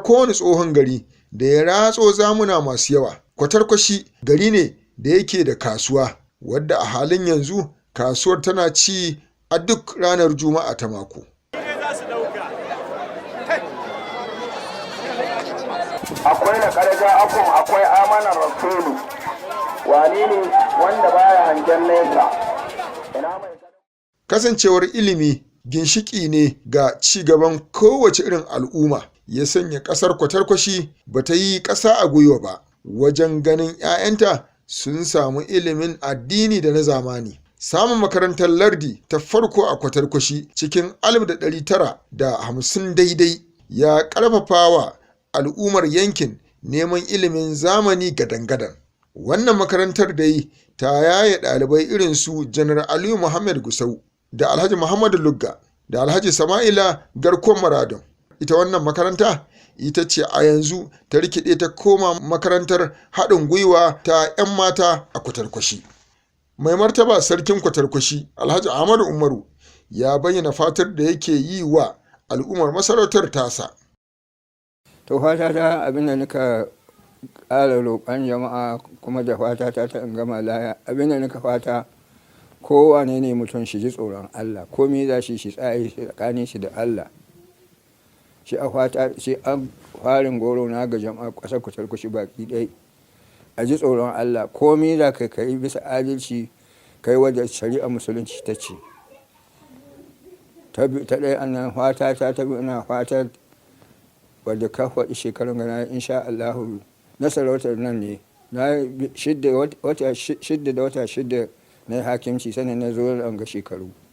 Kowane tsohon gari da ya ratso zamuna masu yawa, Kwatarkwashi gari ne da yake da kasuwa, wadda a halin yanzu kasuwar tana ci a duk ranar Juma'a ta mako. Akwai na karga akun, akwai amanar rasulu, wane ne wanda baya hangen nesa? Ina mai Kasancewar ilimi ginshiki ne ga ci gaban kowace irin al'umma, ya sanya ƙasar Kwatarkwashi ba ta yi ƙasa a gwiwa ba wajen ganin 'ya'yanta sun samu ilimin addini da na zamani. Samun makarantar lardi ta farko a Kwatarkwashi cikin 1950 daidai ya ƙarfafa wa al'ummar yankin neman ilimin zamani gadan-gadan. Wannan makarantar dai ta yaye ɗalibai irin su Janar Aliyu Muhammad Gusau da Alhaji Muhammadu Lugga da Alhaji Sama'ila Garkuwar Maradun. Ita wannan makaranta ita ce a yanzu ta rikide ta koma makarantar haɗin gwiwa ta 'yan mata a Kwatarkwashi. Mai Martaba Sarkin Kwatarkwashi, Alhaji Ahmadu Umaru, ya bayyana fatar da yake yi wa al'ummar masarautar tasa. To, fata ta, abin da nika ƙara roƙon jama'a kuma da fata ta ta in gama laya, abin da nika fata, kowane ne mutum shi ji tsoron Allah, komai za shi shi tsaye shi tsakanin shi da Allah. Shi a fata, shi an farin goro na ga jama'a ƙasar Kwatarkwashi baki ɗai. A ji tsoron Allah, komai za ka kai bisa adalci, kai wadda shari'a Musulunci ta ce. Ta ɗaya annan fata ta, ta biyu ina fatar wadda ka faɗi shekarun gana, insha Allahu, na sarautar nan ne na 6 wata 6 da wata 6 na hakimci, sannan na zo ga shekaru.